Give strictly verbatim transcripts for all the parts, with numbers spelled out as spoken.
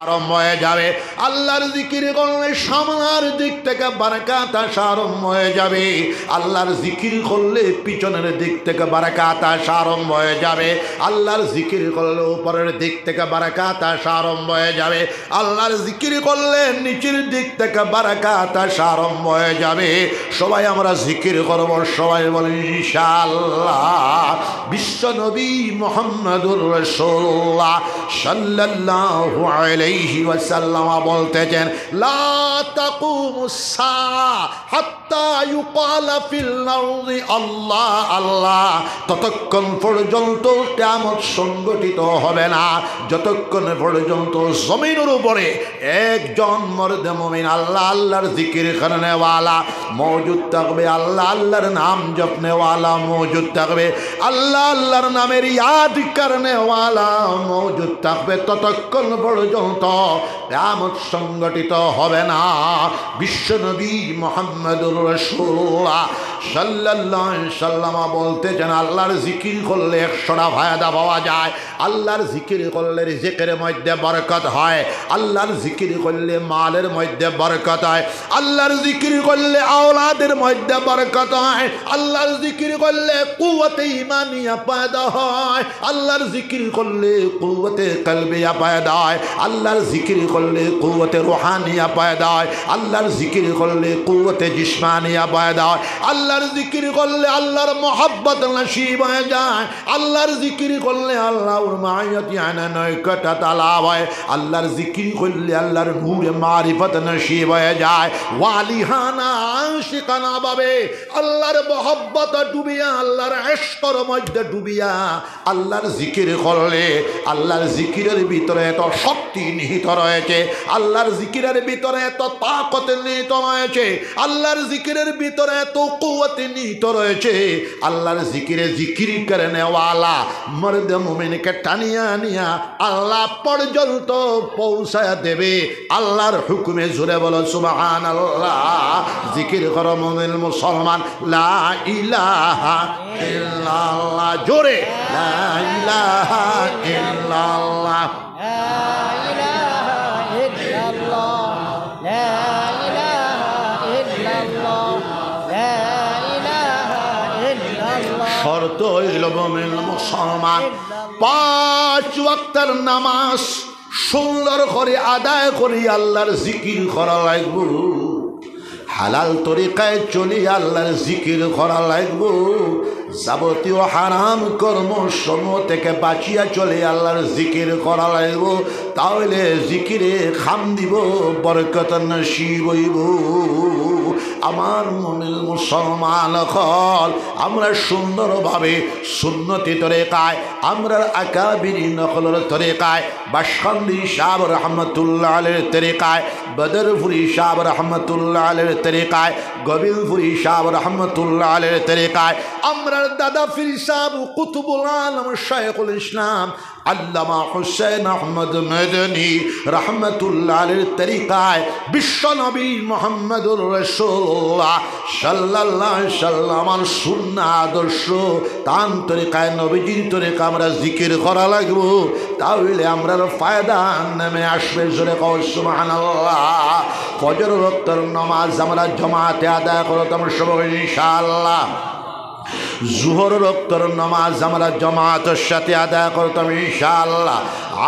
আরম্ভ হয়ে যাবে। আল্লাহর জিকির করলে সামনের দিক থেকে বারাকাত আসা আরম্ভ হয়ে যাবে। আল্লাহর জিকির করলে পিছনের দিক থেকে বারাকাত আসা আরম্ভ হয়ে যাবে। আল্লাহর জিকির করলে উপরের দিক থেকে বারাকাত আসা আরম্ভ হয়ে যাবে। আল্লাহর জিকির করলে নিচের দিক থেকে বারাকাত আসা আরম্ভ হয়ে যাবে। সবাই আমরা জিকির করব, সবাই বলেন ইনশাআল্লাহ। বিশ্বনবী মুহাম্মাদুর রাসূলুল্লাহ সাল্লাল্লাহু আলাইহি ওয়াসাল্লাম বলতেছেন, লা তাকুমুস সাআ হাত্তা ইউকালা ফিল আরদি আল্লাহ আল্লাহ। ততক্ষণ পর্যন্ত কিয়ামত সংঘটিত হবে না, যতক্ষণ পর্যন্ত জমিনের উপরে একজন মর্দে মুমিন আল্লাহ আল্লাহর জিকির করনেওয়ালা মওজুদ থাকবে, আল্লাহ আল্লাহর নাম জপনেওয়ালা মওজুদ থাকবে, আল্লাহ আল্লাহর নামের ইয়াদ করনেওয়ালা মওজুদ থাকবে, ততক্ষণ পর্যন্ত কিয়ামত সংঘটিত হবে না। বিশ্বনবী মুহাম্মাদুর রাসূলুল্লাহ সাল্লাল্লাহু আলাইহি সাল্লাম বলতেছেন, আল্লাহর জিকির করলে একশোটা ফায়দা পাওয়া যায়। আল্লাহর জিকির করলে রিজিকের মধ্যে বরকত হয়, আল্লাহর জিকির করলে মালের মধ্যে বরকত হয়, আল্লাহর জিকির করলে আওলাদের মধ্যে বরকত হয়, আল্লাহর জিকির করলে কুওয়াতে ঈমানিয়া পয়দা হয়, আল্লাহর জিকির করলে কুওয়াতে কলবিয়া পয়দা হয়, আল্লাহর জিকির করলে কুওয়াতে রুহানিয়া পয়দা হয়, আল্লাহর জিকির করলে কুওয়াতে জিসমানিয়া পয়দা হয়, আল্লাহর জিকির করলে আল্লাহর মহব্বত নসিব হয়ে যায়, আল্লাহর জিকির করলে আল্লাহর মাইয়াতি আনা নয় কটা তালা হয়, আল্লাহর জিকির করলে আল্লাহর নূরে মারিফত নসিব হয়ে যায়। ওয়ালিহানা আশিকানা ভাবে আল্লাহর মহব্বত ডুবিয়া, আল্লাহর ইশকর মধ্যে ডুবিয়া, আল্লাহর জিকির করলে আল্লাহর জিকিরের ভিতরে এত শক্তি নিহিত রয়েছে, আল্লাহর জিকিরের ভিতরে এত তাকত নিহিত রয়েছে, আল্লাহর জিকিরের ভিতরে এত কুওয়াত নিহিত রয়েছে। আল্লাহর জিকিরে জিকির করনেওয়ালা মর্দে মুমিনকে টানিয়া আনিয়া আল্লাহ পর্যন্ত পৌঁছায় দেবে আল্লাহর হুকুমে। জোরে বলো সুবহানাল্লাহ। জিকির করো মুমিন মুসলমান, লা ইলাহা ইল্লাল্লাহ। জোরে, লা ইলাহা ইল্লাল্লাহ। لا إله إلا الله، لا إله إلا الله، لا إله إلا الله। শর্ত হইল মুমিন মুসলমান, পাঁচ ওয়াক্তর নামাজ সুন্দর করি আদায় করি আল্লাহর জিকির করা লাগবো। হালাল তরিকায় চলি আল্লাহর জিকির করা লাগবো। যাবতীয় হারাম কর্ম সমূহ থেকে বাঁচিয়া চলি আল্লাহর জিকির করা লাগবো। তাহলে জিকিরে খাম দিব, বরকত নসিব হইব। আমার মুমিন মুসলমান অকল, আমরা সুন্দরভাবে সুন্নতি তরিকায়, আমরার আকাবিরিন অকলর তরিকায়, বাসকান্দি সাহেব রহমতুল্লাহ আলাইহির তরিকায়, বদরপুরি সাহেব রহমতুল্লাহ আলাইহির তরিকায়, গোবিন্দপুরি সাহেব রহমতুল্লাহ আলাইহির তরিকায়, আমরার দাদা পীর সাহেব কুতুবুল আলম শাইখুল ইসলাম আল্লামা হুসেন আহমদ মদনী রহমতুল্লাহ আলাইহির তরিকায়, বিশ্বনবী মুহাম্মদুর রাসূলুল্লাহ সাল্লাল্লাহু আলাইহি সাল্লামর সুন্নাহ আদর্শ, তান তরিকায়, নবীজির তরিকা আমরা জিকির করা লাগবো, তাহলে আমরার ফায়দা নেমে আসবে। জোরে কও সুবহানাল্লাহ। ফজর ওয়াক্তর নামাজ আমরা জমাতে আদায় করতাম সবাই ইনশাআল্লাহ। জোহর ওয়াক্তর নামাজ আমরা জমাতর সাথে আদায় করতাম ইনশাআল্লাহ।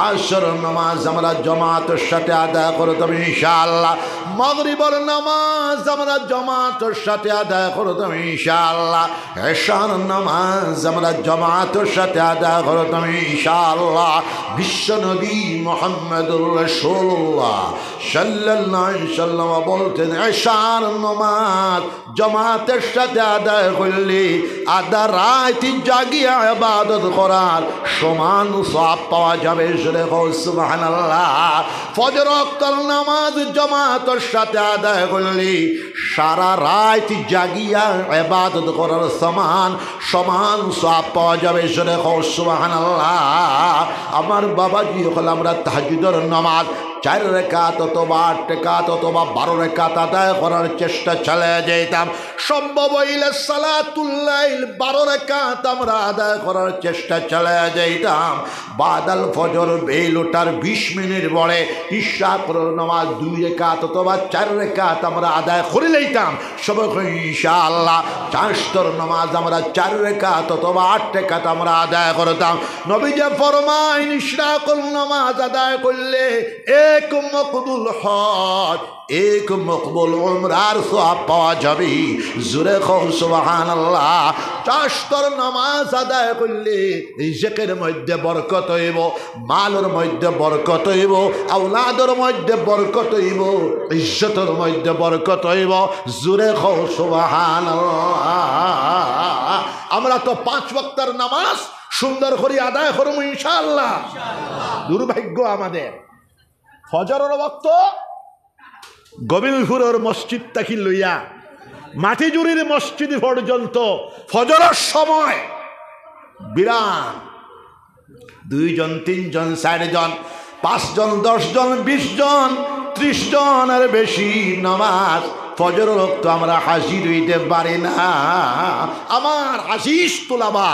আসর নামাজ আমরা জমাতর সাথে আদায় করতাম ইনশাআল্লাহ। মাগরিবর নামাজ আমরা জমাতর সাথে আদায় করতাম ইনশাআল্লাহ। এশার নামাজ আমরা জমাতর সাথে আদায় করতাম ইনশাআল্লাহ। বিশ্বনবী মুহাম্মদুর রাসূলুল্লাহ সাল্লাল্লাহু আলাইহি সাল্লাম বলতেন, এশার নামাজ জমাতের সাথে আদায় করলে আধা রাত জাগিয়া ইবাদত করার সমান সওয়াব পাওয়া যাবে। জোরে কও সুবহানাল্লাহ। ফজর ওয়াক্তর নামাজ জমাতের সাথে আদায় করলে সারা রাত জাগিয়া ইবাদত করার সমান, সমান সওয়াব পাওয়া যাবে। জোরে কও সুবহানাল্লাহ। আমার বাবাজি অকল, আমরা তাহাজ্জুদর নামাজ চার রেকাত অথবা আট রেকাত অথবা বারো রেকাত আদায় করার চেষ্টা চালাইয়া যাইতাম। সম্ভব অইলে সালাতুল লাইল বারো রেকাত আমরা আদায় করার চেষ্টা চালাইয়া যাইতাম। বাদাল ফজর বেইল উঠার বিশ মিনিট পরে ইশরাকর নামাজ দুই রেকাত অথবা চার রেকাত আমরা আদায় করি লইতাম। সবে কই ইনশাআল্লাহ। চাষতর নামাজ আমরা চার রেকাত অথবা আট রেকাত আমরা আদায় করতাম। নবীজি ফরমাইন, ইশরাকর নামাজ আদায় করলে এক মকবুল হজ, এক মকবুল উমরার সওয়াব পাওয়া যাবে। জোরে কও সুবহানাল্লাহ। চাষতর নামাজ আদায় করলে রিজিকের মধ্যে বরকত অইবো, মালর মধ্যে বরকত অইবো, আওলাদর মধ্যে বরকত অইবো, ইজ্জতর মধ্যে বরকত অইবো। জোরে কও সুবহানাল্লাহ। আমরা তো পাঁচ ওয়াক্তর নামাজ সুন্দর করি আদায় করমু ইনশাআল্লাহ। দুর্ভাগ্য আমাদের, ফজরর ওয়াক্ত গবিলপুরর মসজিদ থাকি লইয়া মাটিজুড়ির মসজিদ পর্যন্ত ফজরর সময় বিরান। দুইজন, তিনজন, চারজন, পাঁচজন, দশজন, বিশজন, ত্রিশজনর বেশি নামাজ ফজরর ওয়াক্ত আমরা হাজির অইতে পারি না। আমার আজিজ তুলাবা,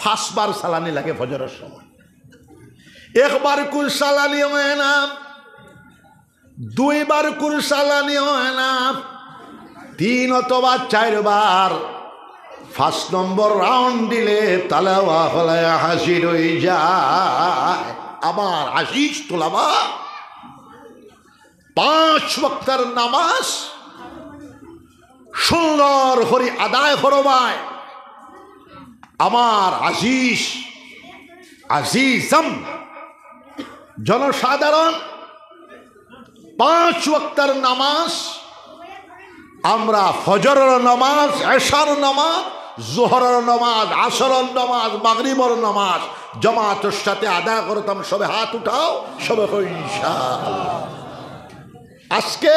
পাঁচবার সালানি লাগে ফজরর সময়। একবার কুর সালানি অয় না, দুইবার কুর সালানি অয় না, তিন অথবা চারবার, পাঁচ নম্বর রাউন্ড দিলে তালাওয়া হলে হাজির অই যায়। আমার আজিজ তুলাবা, পাঁচ ওয়াক্তর নামাজ সুন্দর করি আদায় করবায়। আমার আজিজ, আজিজম, জনসাধারণ, পাঁচ ওয়াক্তর নামাজ আমরা ফজরর নামাজ, এশার নামাজ, জোহরর নামাজ, আসরর নামাজ, মাগরিবর নামাজ জামাতর সাথে আদায় করতাম। সবে হাত উঠাও, সবে কই ইনশাআল্লাহ। আজকে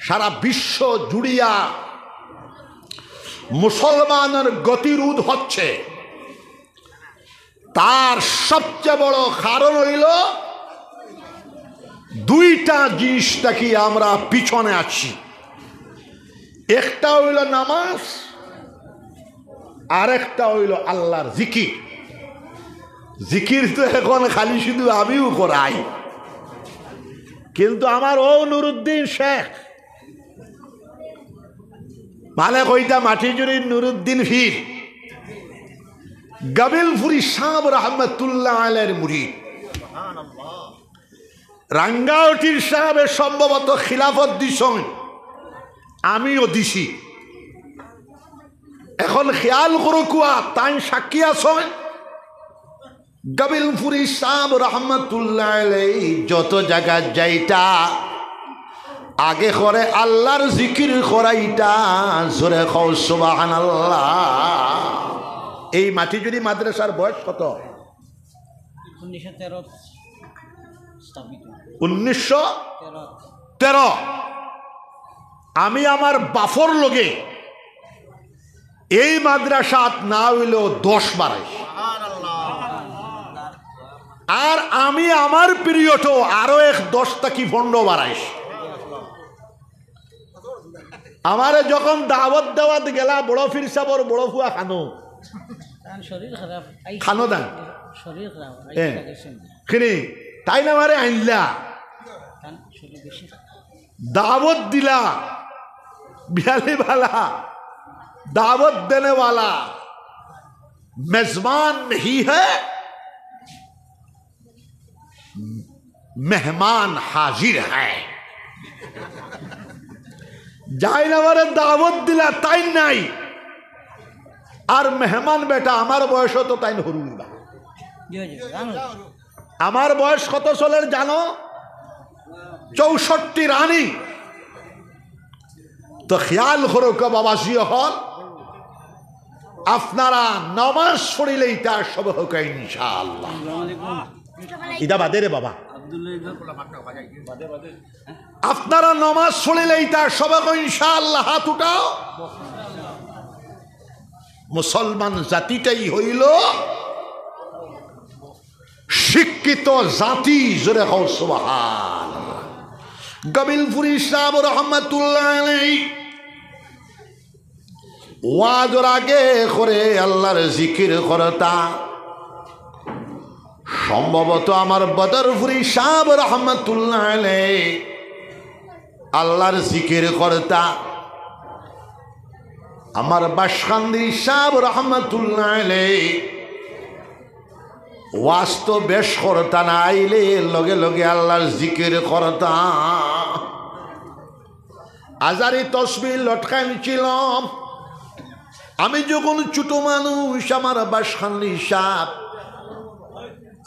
সারা বিশ্ব জুড়িয়া মুসলমানের গতিরোধ হচ্ছে, তার সবচেয়ে বড় কারণ অইলো দুইটা জিনিস থাকি আমরা পিছনে আছি। একটা অইলো নামাজ, আরেকটা অইলো আল্লাহর জিকির। জিকির তো এখন খালি শুধু আমিউ করাই, কিন্তু আমার অউ নুরুদ্দিন শেখ, মানে কইতা মাটিজুড়ির নুরুদ্দিন পীর, গবিলপুরি সাব রহমতুল্লাহ আলাইহির মুরিদ। রাঙ্গাউটির সাবে সম্ভবত খিলাফত দিছইন, আমিও দিছি। এখন খেয়াল করুক্কা, তাইন সাক্ষী আছইন। গবিলপুরি সাব রহমতুল্লাহ আলাইহি যত জাগাত যাইতা, আগে করে আল্লাহর জিকির করাইতা। জোরে কও সুবহানাল্লাহ। এই মাটিজুড়ি মাদ্রাসার বয়স কত? উনিশশো তেরো স্থাপিত। উনিশশো তেরো। আমি আমার বাফর লগে এই মাদ্রাসাত না অইলেও দশ বারাইছি। আর আমি আমার পিরিয়ডও আরো এক দশ থাকি পনেরো বারাইছি। আমারে যখন দাওয়াত দেওয়াত গেলা বড় পীর সাবর বড় পুয়া খানো, তান শরীর খারাপ, আইস খানো দান। শরীর খারাপ, আইস হ্যাঁ। গেছেন। খিনি, তাইন আমারে আনলা। তান শরীর বেশি খারাপ। দাওয়াত দিলা, বিয়ালি বালা, দাওয়াত দেনে ওয়ালা, মেজবান নেহি হ্যায়, মেহমান হাজির হ্যায়। যাইন আমারে দাওয়াত দিলা, তাইন নাই। আর মেহমান বেটা, আমার বয়সও তো তাইন হুরু অইবা। জি, জি, জানো। আমার বয়স কত চলের জানো? চৌষট্টি রানিং। তো খেয়াল করুক্কা বাবাজি অকল, আপনারা নামাজ পড়িলে ইতা সবে কউক্কা ইনশাআল্লাহ। ইটা বাদে রে বাবা। আপনারা নামাজ পড়িলে ইতা সবে কউক্কা ইনশাআল্লাহ, হাত উঠাও। মুসলমান জাতিটাই অইলো শিক্ষিত জাতি, জোরে কও সুবহানাল্লাহ। গাবিলপুরী সাহেব রহমাতুল্লাহ আলাইহি ওয়াজর আগে করে আল্লাহর জিকির করতা। সম্ভবত আমার বদরপুরী সাহেব রহমাতুল্লাহ আলাইহি আল্লাহর জিকির করতা। আমার বাসকান্দি সাহেব রহমাতুল্লাহ আলাইহি ওয়াজ তো বেশ করতা না, আইলে লগে লগে আল্লাহর জিকির করতা। আজারি তসবি লটকাইন ছিল। আমি যখন ছোট মানুষ, আমার বাসকান্দি সাহেব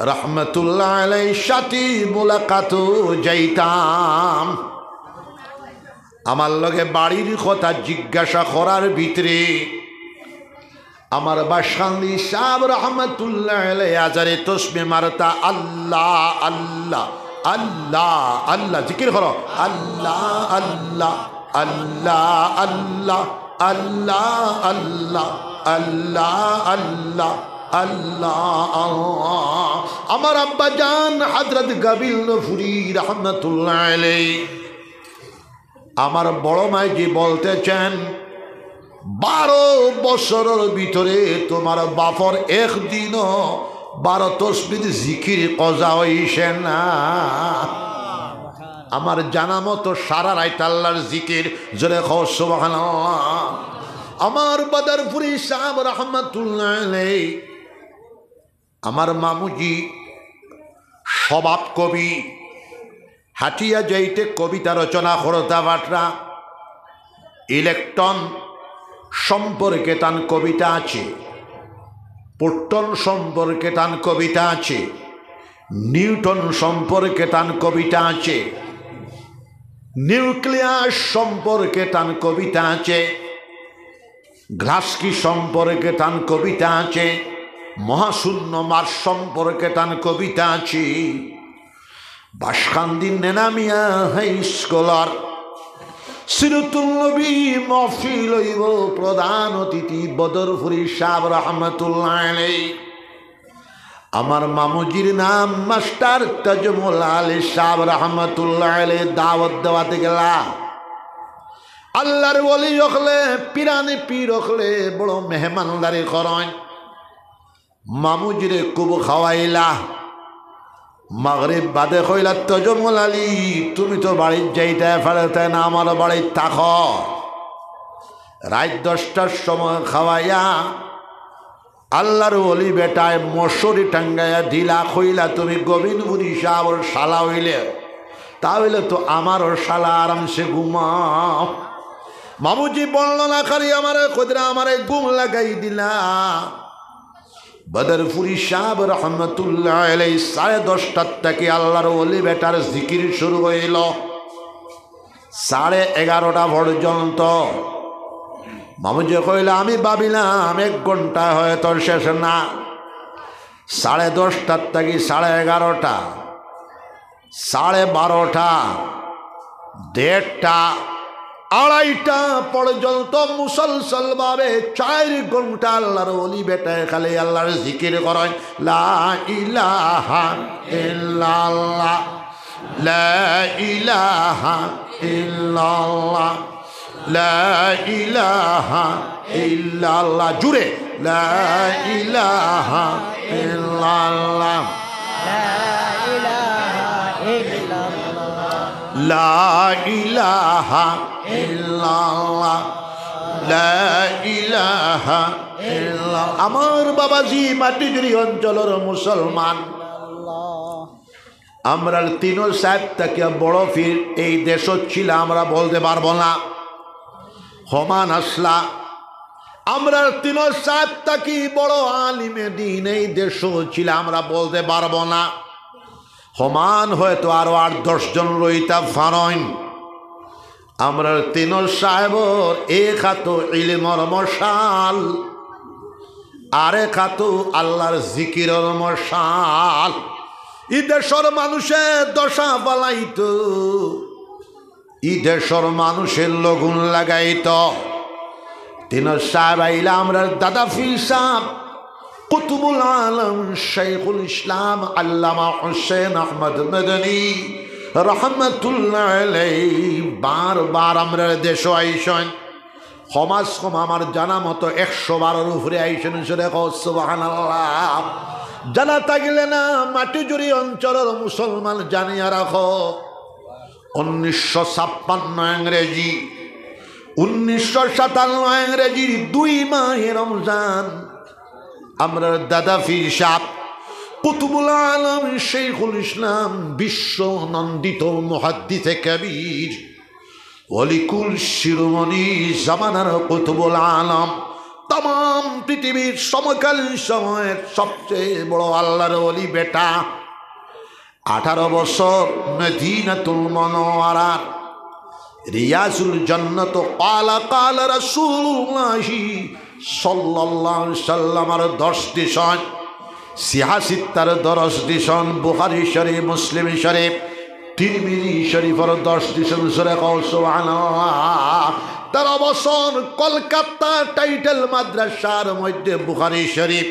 রহমাতুল্লাহ আলাইহির সাথে মুলাকাত যাইতাম। আমার লগে বাড়ির কথা জিজ্ঞাসা করার ভিতরে আমার বাসকান্দি সাহেব রহমাতুল্লাহ আলাইহি আজারি তসবি মারতা, আল্লাহ, আল্লাহ, আল্লাহ, আল্লাহ, জিকির করো, আল্লাহ, আল্লাহ, আল্লাহ, আল্লাহ, আল্লাহ, আল্লাহ, আল্লাহ, আল্লাহ, আল্লাহ, আল্লাহ। আমার আব্বা জান হযরত গাবিলপুরী রহমাতুল্লাহ আলাইহি আমার বড় মাইজি বলতেছেন, বারো বছরর ভিতরে তোমার বাপর একদিনও বারো তসবির জিকির কজা অইছে না। আমার জানা মতো সারা রাইত আল্লাহর জিকির, জোরে কও সুবহানাল্লাহ। আমার বদরপুরী সাহেব রহমাতুল্লাহ আলাইহি আমার মামুজি স্বভাব কবি, হাঁটিয়া যাইতে কবিতা রচনা করতা পারতা। ইলেকট্রন সম্পর্কে তান কবিতা আছে, প্রোটন সম্পর্কে তান কবিতা আছে, নিউট্রন সম্পর্কে তান কবিতা আছে, নিউক্লিয়াস সম্পর্কে তান কবিতা আছে, গ্রাস্কি সম্পর্কে তান কবিতা আছে, মহাশূন্য মার্স সম্পর্কে তান কবিতা আছে। বাসকান্দির নেনা মিয়া হাই স্কুলর সিরতুন নবী মহফিল অইবো, প্রধান অতিথি বদরপুরী সাহেব রহমাতুল্লাহ আলাইহি। আমার মামুজির নাম মাস্টার তাজমুল আলী সাহেব রহমাতুল্লাহ আলাইহি দাওয়াত দেওয়াত গেলা। আল্লাহর ওলি অকলে, পিরানি পীর অকলে বড় মেহমানদারি করইন। মামুজিরে খুব খাওয়াইলা। মাগরিব বাদে কইলা, "তাজমুল আলী, তুমি তো বাড়িত যাইতায় পারতায় না, আমার বাড়িত থাকো।" রাইত দশটার সময় খাওয়াইয়া আল্লাহর ওলি বেটায় মশারি টাঙ্গাইয়া দিলা, কইলা, "তুমি গাবিলপুরী সাহেবর শালা অইলে, তা অইলে তো আমারও শালা, আরামসে ঘুমাও।" মামুজি বলল না, খালি আমারে কইরা আমারে ঘুম লাগাই দিলা। বদরপুরী সাহেব রহমাতুল্লাহ আলাইহি সাড়ে দশটার থাকি আল্লাহর ওলি বেটার জিকির শুরু অইলো। সাড়ে এগারোটা পর্যন্ত। মামুজি কইলা, "আমি ভাবিলাম এক ঘন্টা হয়তো শেষ না।" সাড়ে দশটার থাকি সাড়ে এগারোটা, সাড়ে বারোটা, দেড়টা, আড়াইটা পর্যন্ত মুসলসল ভাবে চার ঘন্টা আল্লাহর ওলি বেটায় খালি আল্লাহর জিকির করইন। লা ইলাহা ইল্লাল্লাহ, লা ইলাহা ইল্লাল্লাহ, লা ইলাহা ইল্লাল্লাহ। জুরে, লা ইলাহা ইল্লাল্লাহ, লা ইলাহা ইল্লাল্লাহ, লা ইলাহা ইল্লাল্লাহ, লা ইলাহা ইল্লাল্লাহ। আমার বাবাজি মাটিজুড়ি অঞ্চলর মুসলমান, আমরার তিনো সাহেব থাকিয়া বড় পীর এই দেশো ছিলা, আমরা বলতে পারবো না। হমান আসলা, আমরার তিনো সাহেব থাকি বড় আলিমে দিন এই দেশো ছিলা, আমরা বলতে পারবো না। হমান হয়তো আরো আট দশ জন রইতা পারইন। আমরার তিনো সাহেবর এক আতো ইলমর মশাল, আরেক আতো আল্লাহর জিকিরর মশাল। ই দেশর মানুষে দশা ফালাইতো, ই দেশর মানুষে লগুন লাগাইতো। তিনো সাহেব আইলা আমরার দাদা পীর সাহেব, কুতুবুল আলম শাইখুল ইসলাম আল্লামা হুসেন আহমদ মদনী রহমতুল্লাহ আলাইহি বারবার আমরার দেশো আইছইন। কমাস কম আমার জানা মতো একশো বারর উপরে আইছইন। জোরে কও সুবহানাল্লাহ। জানা থাকলে না, মাটিজুড়ি অঞ্চলর মুসলমান জানিয়া রাখো, উনিশশো ছাপ্পান্ন ইংরেজি, উনিশশো সাতান্ন ইংরেজির দুই মাহে রমজান আমরার দাদা পীর সাহেব কুতুবুল আলম শাইখুল ইসলাম, বিশ্ব নন্দিত মুহাদ্দিসে কবির, অলিকুল শিরোমণি, জামানার কুতুবুল আলম, তামাম পৃথিবীর সমকালীন সময়ের সবচেয়ে বড় আল্লাহর অলি বেটা, আঠারো বছর মদিনাতুল মুনাওয়ারার রিয়াজুল জান্নাত, ক্বালা ক্বালা রাসূলুল্লাহি সাল্লাল্লাহু আলাইহি সাল্লামর দশ দিছইন, সিহা সিত্তার দশ দিছইন, বুখারী শরীফ, মুসলিম শরীফ, তিরমিজি শরীফর দশ দিছইন। জোরে কও সুবহানাল্লাহ। তেরো বছর কলকাতা টাইটেল মাদ্রাসার মধ্যে বুখারী শরীফ,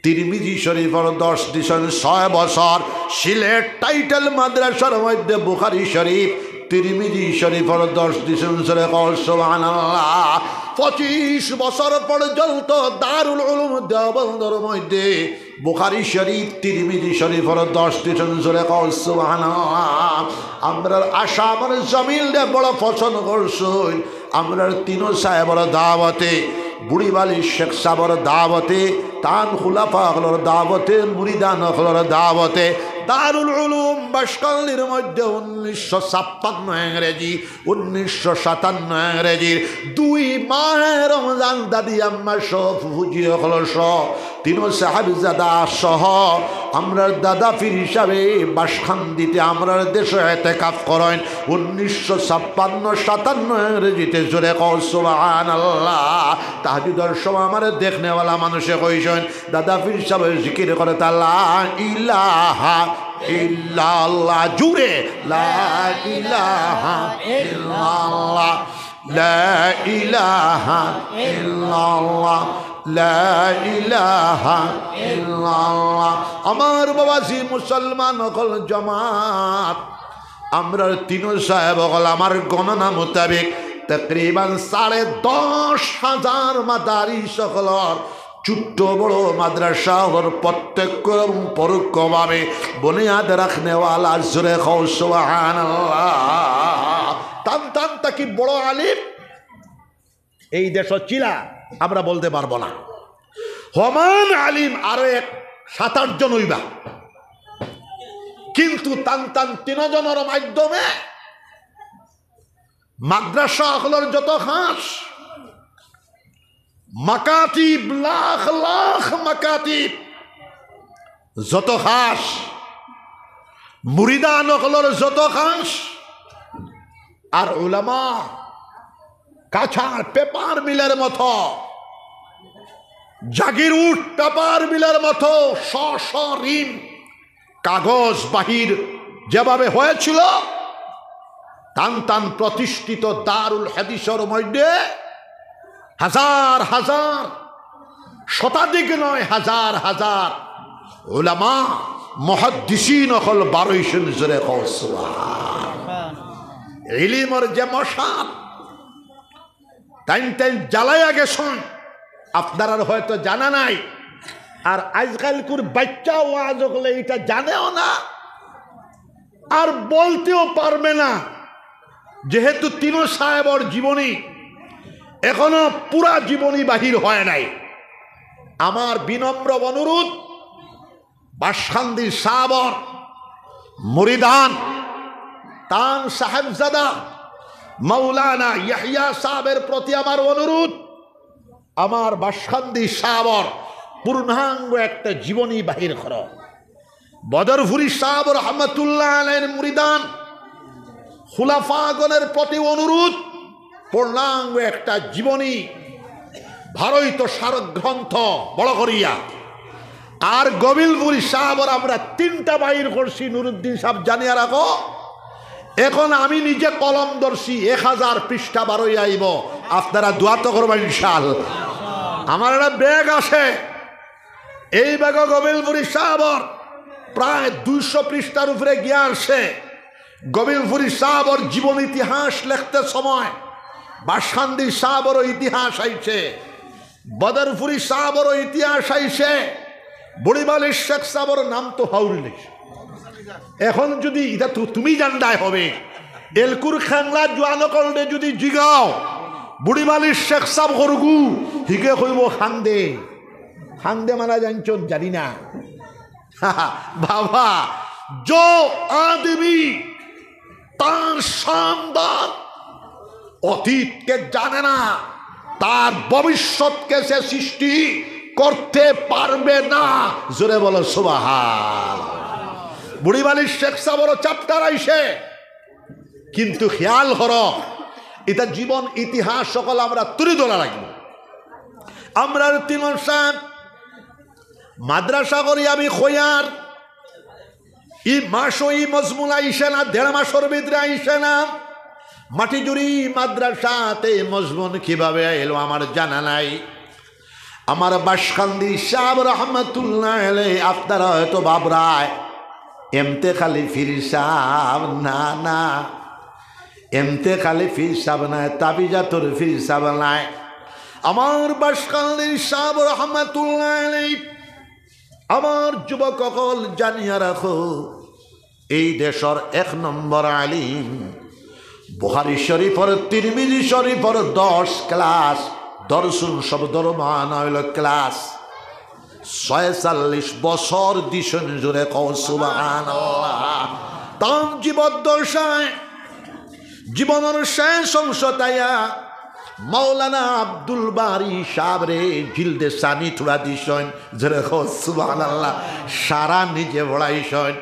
তিরমিজি শরীফর দশ দিছইন। ছয় বছর সিলেট টাইটেল মাদ্রাসার মধ্যে বুখারী শরীফ, তিরমিজি শরীফর দশ দিছইন। জোরে কও সুবহানাল্লাহ। পঁচিশ বছর পর্যন্ত দারুল উলুম দেওবন্দর মধ্যে বুখারী শরীফ, তিরমিজি শরীফর দশ দিছইন। জোরে কও সুবহানাল্লাহ। আমরার আশা আমরার জমিলরে বড় পছন্দ করছইন। আমরার তিনো সাহেবর দাওয়াতে, বুড়িবালি শেখ সাহেবর দাওয়াতে, তান খুলাফা অকলর দাওয়াতে, মুরিদান অকলর দাওয়াতে, দারুল উলুম বাঁশকান্দির মধ্যে উনিশশো ছাপ্পান্ন ইংরেজি, উনিশশো সাতান্ন ইংরেজির দুই মাহে রমজান দাদি আম্মা সহ ফুফুজি অকল সহ তিনো সাহেবজাদা সহ আমরার দাদা পীর হিসাবে বাঁশকান্দিতে আমরার দেশো এতেকাফ করইন। উনিশশো ছাপ্পান্ন সাতান্ন ইংরেজিতে। জোরে কও সুবহানাল্লাহ। তাহাজ্জুদর সময় আমারে দেখনেওয়ালা মানুষে কইছইন, দাদা পীর সাহেব জিকির করে তা লা ইলাহা ইল্লাল্লাহ, জুরে লা ইলাহা ইল্লাল্লাহ, লা ইলাহা ইল্লাল্লাহ, লা ইলাহা ইল্লাল্লাহ। আমার বাবাজি মুসলমান অকল জমাত, আমরার তিনো সাহেব অকল আমার গণনা মোতাবেক তকরিবান সাড়ে দশ হাজার মাদারিস অকলর ছোট্ট বড় মাদ্রাসা অকলর প্রত্যক্ষ এবং পরোক্ষভাবে বুনিয়াদ রাখনেওয়ালা। জোরে কও সুবহানাল্লাহ। তান তান তাকি বড় আলিম এই দেশো ছিলা, আমরা বলতে পারবো না। হমান আলিম আরো এক সাত আট জন অইবা, কিন্তু তান তান তিনজনর মাধ্যমে মাদ্রাসা অকলর যত খাস, মাকাতিব, লাখ লাখ মাকাতিব, যত খাস, মুরিদান অকলর যত খাস, আর উলামা কাছার পেপার মিলের মতো, জাগিরউঠ পেপার মিলের মতো শ শ ঋণ কাগজ বাহির যেভাবে হয়েছিল, তান তান প্রতিষ্ঠিত দারুল হাদিসর মধ্যে হাজার হাজার, শতাধিক নয়, হাজার হাজার উলামা, মুহাদ্দিসিন অকল বারইছইন। জোরে কও সুবহান। ইলিমর যে মশাল, তাইন তাইন জ্বালাইয়া গেছইন, আপনারার হয়তো জানা নাই। আর আজকালকুর বাচ্চা ওয়াজ অকলে ইটা জানেও না, আর বলতেও পারবে না, যেহেতু তিনো সাহেবর জীবনী এখনো পুরা জীবনী বাহির হয় নাই। আমার বিনম্র অনুরোধ, বাঁশকান্দি সাহেবর মুরিদান, তান সাহেবজাদা মাওলানা ইয়াহিয়া সাহেবের প্রতি আমার অনুরোধ, আমার বাঁশকান্দি সাহেবর পূর্ণাঙ্গ একটা জীবনী বাহির করো। বদরপুরি সাহেব রহমতুল্লাহ আলাইহির মুরিদান, খুলাফাগণের প্রতি অনুরোধ, পূর্ণাঙ্গ একটা জীবনী, ভারত সারগ্রন্থ বড় করিয়া। আর গবিলপুরি সাহেবর আমরা তিনটা বাইর করছি, নুরুদ্দিন সাহেব জানিয়া রাখো। এখন আমি নিজে কলম ধরছি, এক হাজার পৃষ্ঠা বারই আইব, আপনারা দোয়া তো করবা ইনশাআল্লাহ। আমার একটা ব্যাগ আছে, এই বাগা গবিলপুরি সাবর প্রায় দুইশো পৃষ্ঠার উপরে গিয়া আসে। গবিলপুরি সাবর জীবন ইতিহাস লেখতে সময় বাসকান্দি সাবরও ইতিহাস আইছে, বদরপুরি সাবরও ইতিহাস আইছে, বুড়িবালির শেখ সাবর নাম তো হাউরি লেখছে। এখন যদি ইটা তো তুমি জানদায় হবে, এলকুর খাংলা জুয়ান অকলরে যদি জিগাও, বুড়িবালির শেখ সাব হরগু, হিগে কইব খান্দে। খান্দে মানা জানছন জানি না। বাবা, যে আদমি তার শানদার অতীতকে জানে না, তার ভবিষ্যৎকে সে সৃষ্টি করতে পারবে না। জোরে বলো সুবহান। বুড়িবালির শেখ সাবরও চ্যাপ্টার আইছে, কিন্তু খেয়াল করো, ইটা জীবন ইতিহাস অকল আমরা তুলি ধরা লাগবো। আমরার তিন সাব মাদ্রাসা করি আমি খয়ার, ই মাসও ই মজমুন আইছে না, দেড় মাসর ভিতরে আইছে না। মাটিজুড়ি মাদ্রাসাতে মজমুন কিভাবে আইলো আমার জানা নাই। আমার বাসকান্দি সাব রহমতুল্লাহ আলাইহি, আপনারা হয়তো ভাবরায় এমতে খালি পীর সাব, না, না, এমতে খালি পীর সাব নায়, তাবিজাতর পীর সাব নায়। আমার বাসকান্দি সাব রহমতুল্লাহ আলাইহি, আমার যুবক অকল জানিয়া রাখো, এই দেশর এক নম্বর আলিম, বুখারী শরীফর, তিরমিজি শরীফর দশ ক্লাস, দরসুন শব্দর মানা অইলো ক্লাস। ছয়চল্লিশ বছর দিছইন, জোরে কও সুবহানাল্লাহ। তান জীবদ্দশায়, জীবনর শেষ অংশ তাইয়া মাওলানা আব্দুল বারী সাবরে জিলদে সানি থুড়া দিছইন, জোরে কও সুবহানাল্লাহ। সারা নিজে পড়াইছইন।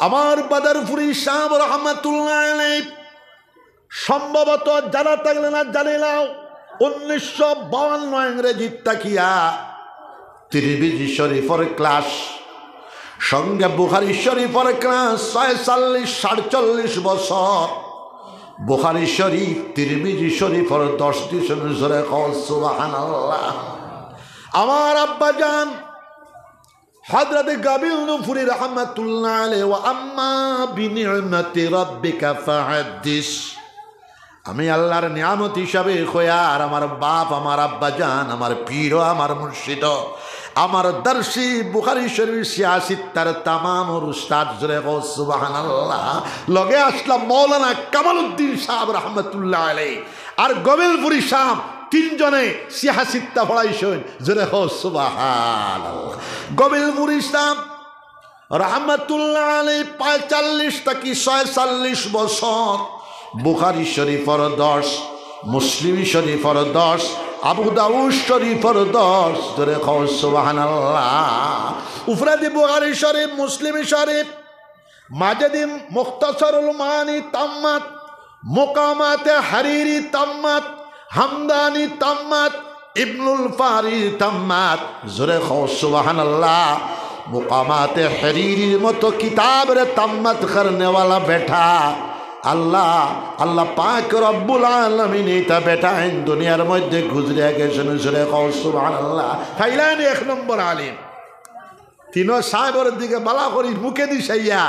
আমার বদরপুরি সাব রহমতুল্লাহ আলাইহি, সম্ভবত জানা থাকলে না জানিলাও, উনিশশো বাউান্ন ইংরেজিত থাকিয়া তিরমিজি শরীফর ক্লাস, সঙ্গে বুখারী শরীফর ক্লাস, ছয়চল্লিশ, সাতচল্লিশ বছর বুখারী শরীফ, তিরমিজি শরীফর দশ দিছইন, জোরে কও সুবহানাল্লাহ। আমার আব্বাজান হযরত গবিন্দপুরী রহমাতুল্লাহ আলাইহি, "ওয়া আম্মা বিনি'মাতি রাব্বিকা ফাহাদ্দিস।" আমি আল্লাহর নিয়ামত হিসাবে কইয়ার, আমার বাপ, আমার আব্বাজান, আমার পীর, আমার মুর্শিদ, আমার দর্শি, বুখারী শরীফ, সিহাহ সিত্তার তামামর উস্তাদ, জোরে কও সুবহানাল্লাহ। লগে আছলা মাওলানা কামালউদ্দিন সাব রহমাতুল্লাহ আলাইহি, আর গবিলপুরী সাব, তিনজনে সিহাহ সিত্তা পড়াইছইন, জোরে কও সুবহানাল্লাহ। গবিলপুরী সাব রহমাতুল্লাহ আলাইহি পঁয়তাল্লিশ থাকি ছয়চল্লিশ বছর বুখারী শরীফর দশ, মুসলিম শরীফর দশ, আবু দাউদ শরীফর দশ, জোরে কও সুবহানাল্লাহ। উপরেদি বুখারী শরীফ, মুসলিম শরীফ, মাঝেদি মুখতাসরুল মাআনি তাম্মাত, মুকামাতে হারিরি তাম্মাত, হামদানি তাম্মাত, ইবনুল ফারিদ তাম্মাত, জোরে কও সুবহানাল্লাহ। মুকামাতে হারিরির মতো কিতাবরে তাম্মাত করনেওয়ালা বেটা, আল্লাহ, আল্লাহ পাক রব্বুল আলামিন ইতা বেটাইন দুনিয়ার মধ্যে গুজরিয়া গেছইন, জোরে কও সুবহানাল্লাহ। পাইলায়নি এক নম্বর আলিম। তিনো সাবর দিকে বালা করি মুখেদি চাইয়া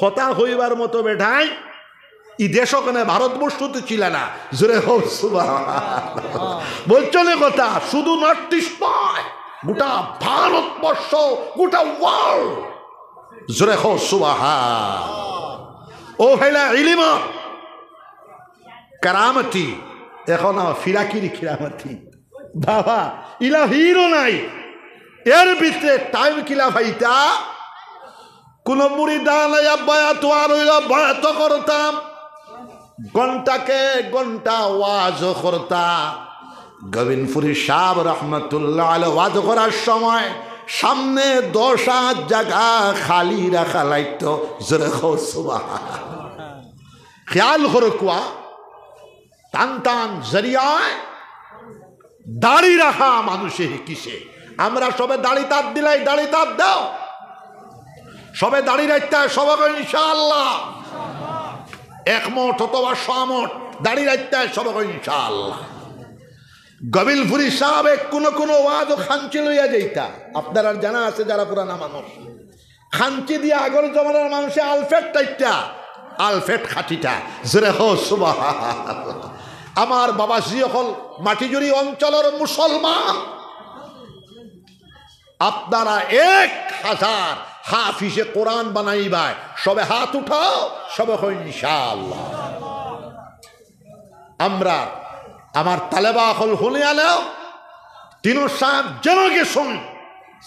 কথা কইবার মতো বেটাইন ই দেশো কেনে ভারতবর্ষত ছিল না। জোরে কও সুবহানাল্লাহ। বুঝছো নি কথা? শুধু নর্থ ইস্ট নয়, গোটা ভারতবর্ষ, গোটা ওয়ার্ল্ড। জোরে কও সুবহানাল্লাহ। ও ভাইলা ইলিম কেরামতি, এখন আমার ফিরাকিরি কেরামতি। বাবা, ইলা হিরো নাই। এর ভিতরে টাইম কিলা পাইতা? কোন মুরিদান আইয়া বয়াত আর অইলো বয়াত করতাম, ঘন্টাকে ঘন্টা ওয়াজ করতা। গবিনপুরী সাব রহমতুল্লাহ আলাইহি ওয়াজ করার সময় সামনে দশ আনা জাগা খালি রাখা লাগতো। জোরে কও সুবহানাল্লাহ। খেয়াল করো কুয়া, তান তান জরিয়ায় দাড়ি রাখা মানুষে হিকিছে। আমরা সবে দাড়ি তাত দিলাই, দাড়ি তাত দাও। সবে দাড়ি রাখতে হয়, সবে কই ইনশাআল্লাহ। এক মুঠ অথবা শ মুঠ দাড়ি রাখতে হয়, সবে কই ইনশাআল্লাহ। গবিলপুরি সাবে কুনু কুনু ওয়াজো খাঞ্চি লইয়া যাইতা। আপনারার জানা আছে যারা পুরানা মানুষ, খাঞ্চি দিয়া আগর জমানার মানষে আলফেট টাইট্টা, আলফেট খাটিতা। জোরে কও সুবহানাল্লাহ। আমার বাবাজি অকল মাটিজুড়ি অঞ্চলর মুসলমান, আপনারা এক হাজার হাফিজে কোরআন বানাইবায়, সবে হাত উঠাও, সবে কও ইনশাআল্লাহ। আমরা, আমার তালেবা অকল হুনিয়া নেও, তিন সাব যেন গেছইন,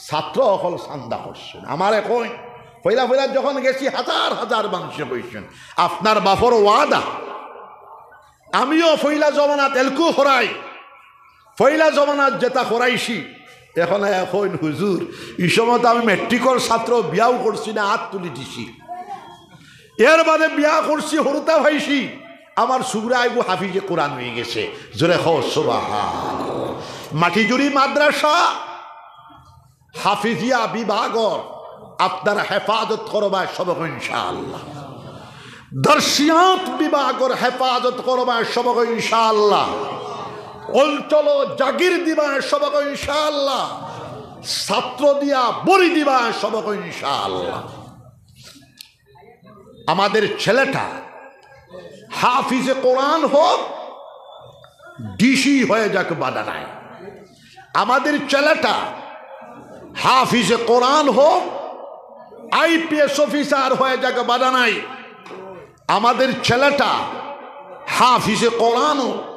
ছাত্র অকল চান্দা করছইন। আমারে কইন, পয়লা পয়লা যখন গেছি হাজার হাজার মানষে কইছইন, আপনার বাপর ওয়াদা। আমিও পয়লা জমানাত এলকু করাই, পয়লা জমানাত যেটা করাইছি, এখন আইয়া কইন, "হুজুর, ই সময় তো আমি মেট্রিকর ছাত্র, বিয়াও করছি না, হাত তুলি দিছি। এর বাদে বিয়া করছি, হুরুতা পাইছি, আমার সুগরা আইবু হাফিজে কোরআন অইগেছে।" জোরে কও সুবহানাল্লাহ। মাটিজুড়ি মাদ্রাসা হাফিজিয়া বিভাগর আপনারা হেফাজত করবায় সবে কও ইনশাআল্লাহ। দর্শিয়াত বিভাগর হেফাজত করবায় সবে কও ইনশাআল্লাহ। অঞ্চল জাগির দিবায় সবে কও ইনশাআল্লাহ। ছাত্র দিয়া ভরি দিবায় সবে কও ইনশাআল্লাহ। আমাদের ছেলেটা হাফিজে কোরআন হোক, ডিসি হয়ে যাক, বাধা নাই। আমাদের ছেলেটা হাফিজে কোরআন হোক, আইপিএস অফিসার হয়ে যাক, বাধা নাই। আমাদের ছেলেটা হাফিজে কোরআন হোক,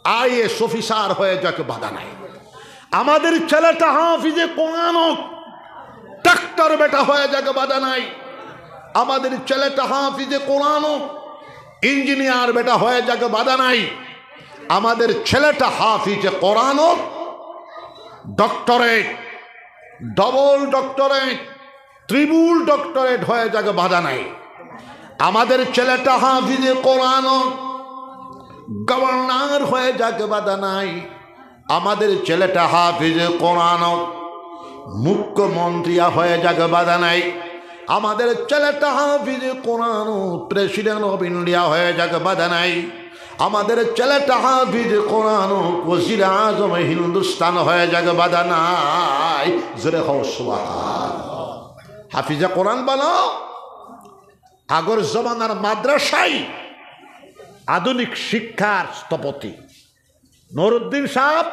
আইএস অফিসার হয়ে যাক, বাধা নাই। আমাদের ছেলেটা হাফিজে কোরআন হোক, ডাক্তার বেটা হয়ে যাক, বাধা নাই। আমাদের ছেলেটা হাফিজে কোরআন হোক, ইঞ্জিনিয়ার বেটা হয়ে যাক, বাধা নাই। আমাদের ছেলেটা হাফিজে কোরআন হোক, doctorate, double doctorate, triple doctorate হয়ে যাক, বাধা নাই। আমাদের ছেলেটা হাফিজে কোরআন হোক, গভর্নর হয়ে যাক, বাধা নাই। আমাদের ছেলেটা হাফিজে কোরআন হোক, মুখ্যমন্ত্রী হয়ে যাক, বাধা নাই। আমাদের ছেলেটা হাফিজে কোরআন হোক, প্রেসিডেন্ট অফ ইন্ডিয়া হয়ে যাক, বাধা নাই। আমাদের ছেলেটা হাফিজে কোরআন হোক, ওজির আজম হিন্দুস্তান হয়ে যাক, বাধা নাই। জোরে কও সুবহানাল্লাহ। হাফিজে কোরআন বানাও। আগর জমানার মাদ্রাসাই আধুনিক শিক্ষার স্থপতি। নুরুদ্দিন সাব,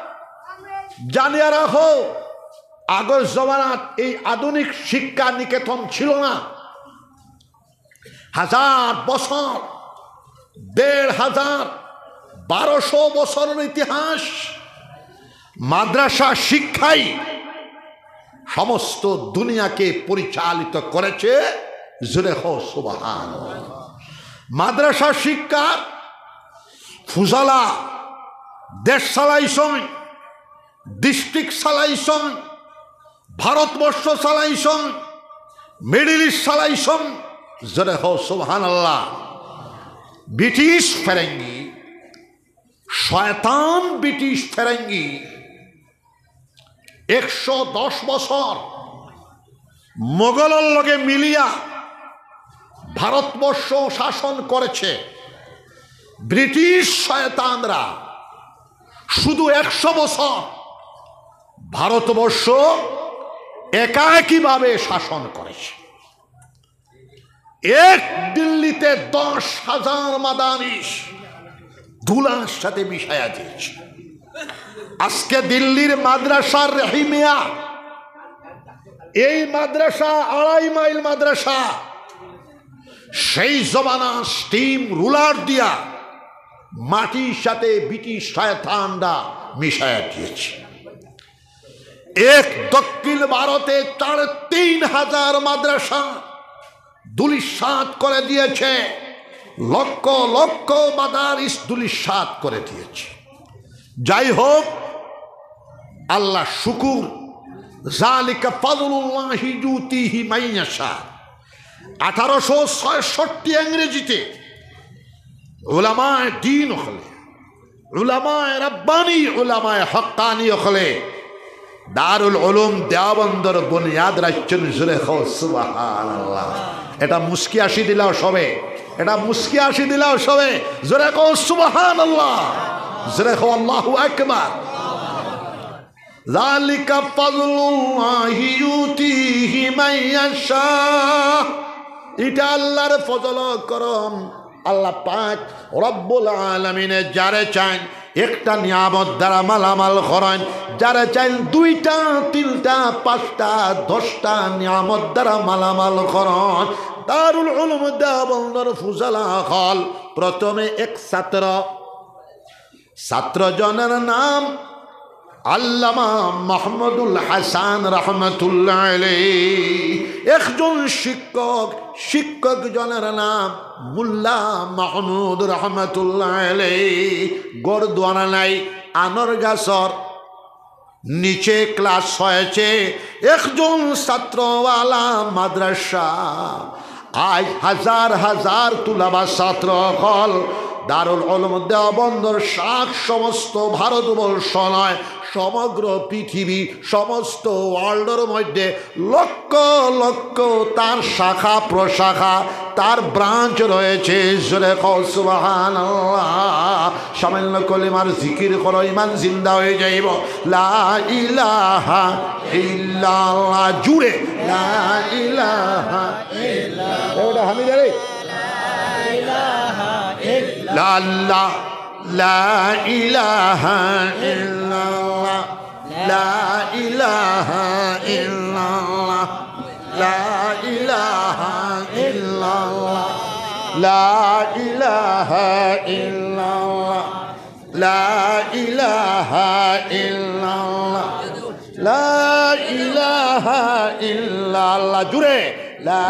জানিয়া রাখো, আগর জমানাত এই আধুনিক শিক্ষা নিকেতন ছিল না। হাজার বছর, দেড় হাজার, বারোশো বছরের ইতিহাস। মাদ্রাসা শিক্ষাই সমস্ত দুনিয়াকে পরিচালিত করেছে। জোরে কও সুবহানাল্লাহ। মাদ্রাসা শিক্ষার ফুজালা দেশ চালাইছইন, ডিস্ট্রিক্ট চালাইছইন, ভারতবর্ষ চালাইছইন, মিডল ইস্ট চালাইছইন। জোরে কও সুবহানাল্লাহ। ব্রিটিশ ফেরেঙ্গি, শয়তান ব্রিটিশ ফেরেঙ্গি একশো দশ বছর মোগলর লগে মিলিয়া ভারতবর্ষ শাসন করেছে। ব্রিটিশ শয়তানরা শুধু একশো বছর ভারতবর্ষ একাকীভাবে শাসন করেছে। এক দিল্লিতে দশ হাজার মাদারিস ধুলার সাথে মিশাইয়া দিয়েছে। আজকে দিল্লির মাদ্রাসা রহিমিয়া, এই মাদ্রাসা আড়াই মাইল মাদ্রাসা, সেই জমানা স্টিম রুলার দিয়া মাটির সাথে ব্রিটিশ শয়তানরা মিশাইয়া দিয়েছে। এক দক্ষিণ ভারতে সাড়ে তিন হাজার মাদ্রাসা ধূলিসাৎ করে দিয়েছে, লক্ষ লক্ষ মাদারিস ধূলিসাৎ করে দিয়েছে। যাই হোক, আল্লাহ শুকুর, জালিকা ফাদলুল্লাহি ইউতিহি মাইয়াশা। আঠারোশো ছয়ষট্টি ইংরেজিতে উলামায়ে দ্বীন অকলে, উলামায়ে রাব্বানী, উলামায়ে হক্কানী অকলে দারুল উলুম দেওবন্দর বুনিয়াদ রাখছইন। জোরে কও সুবহানাল্লাহ। এটা মুচকি হাসি দিলাও সবে, এটা মুচকি হাসি দিলাও সবে। জোরে কও সুবহানাল্লাহ, জোরে কও আল্লাহু আকবার। ذلك فضل الله يؤتيه من يشاء। ইটা আল্লার ফজল করম। আল্লাহ পাক রব্বুল আলামিনে যারে চাইন একটা নিয়ামত দ্বারা মালামাল করইন, যারে চাইন দুইটা, তিনটা, পাঁচটা, দশটা নিয়ামত দ্বারা মালামাল করইন। দারুল উলুম দেওবন্দর ফুজালা অকল, প্রথমে এক ছাত্র, ছাত্র জনর নাম আল্লামা মাহমুদুল হাসান রহমতুল্লাহ আলাইহি। একজন শিক্ষক, শিক্ষক জনর নাম মোল্লা মাহমুদ রহমতুল্লাহ আলাইহি। ঘর দুয়ার নাই, আনর গাছর নিচে ক্লাস হয়েছে, একজন ছাত্রওয়ালা মাদ্রাসা। আজ হাজার হাজার তুলাবা ছাত্র অকল দারুল উলুম দেওবন্দর শাখ সমস্ত ভারতবর্ষ নয়, সমগ্র পৃথিবী, সমস্ত ওয়ার্ল্ডর মধ্যে লক্ষ লক্ষ তার শাখা প্রশাখা, তার ব্রাঞ্চ রয়েছে। জোরে কও সুবহানাল্লাহ। সামান্য কলিমার জিকির করো, ইমান জিন্দা হয়ে যাইব। লা ইলাহা ইল্লাল্লাহ, জুড়ে লা ইলাহা ইল্লাল্লাহ। ওটা হামিদ আলী। লা ইলাহা ইল্লাল্লাহ, লা ইলাহা ইল্লাল্লাহ, লা ইলাহা ইল্লাল্লাহ, লা ইলাহা ইল্লাল্লাহ, লা ইলাহা ইল্লাল্লাহ, লা ইলাহা ইল্লাল্লাহ, লা ইলাহা ইল্লাল্লাহ। জুড়ে লা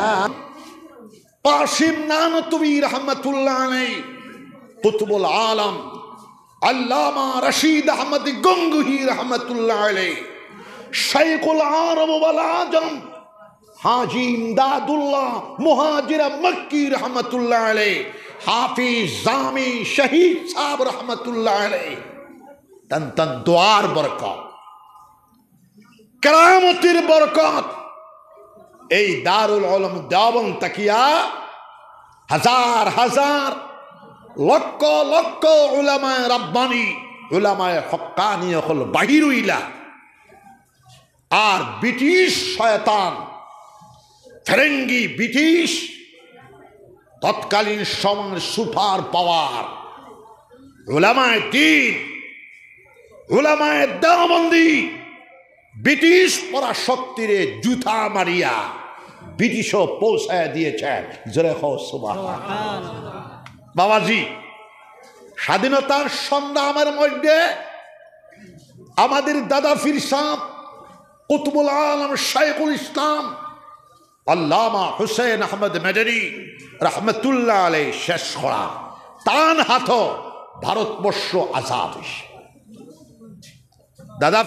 কাসিম নানতুবী রহমতুল্লাহ আলাইহি, কুতুবুল আলম আল্লামা রশিদ আহমদ গঙ্গুহি রহমতুল্লাহ আলাইহি, শাইখুল আরব ওয়াল আজম হাজী ইমদাদুল্লাহ মুহাজির মক্কি রহমতুল্লাহ আলাইহি, হাফিজ জামি শহীদ সাহেব রহমতুল্লাহ আলাইহি। তান তান দোয়ার বরকত, কেরামতির বরকত, এই দারুল উলুম দেওবন্দ থাকিয়া হাজার হাজার, লক্ষ লক্ষ উলামায়ে রাব্বানী, উলামায়ে হক্কানী অকল বাহির অইলা। আর ব্রিটিশ শয়তান, ফেরেঙ্গি ব্রিটিশ, তৎকালীন সময়ের সুপার পাওয়ার, উলামায়ে দ্বীন, উলামায়ে দেওবন্দি, ব্রিটিশ পরাশক্তিরে জুতা মারিয়া ব্রিটিশও পৌঁছায় দিয়েছেন। জোরে কও সুবহানাল্লাহ। বাবাজি, স্বাধীনতার সংগ্রামের মধ্যে আমাদের দাদা পীর সাহেব, কুতুবুল আলম শাইখুল ইসলাম আল্লামা হুসেন আহমদ মাদানী রহমতুল্লাহ আলাইহি শেষ করা, তান হাতো ভারতবর্ষ আজাদ হইছে। দাদা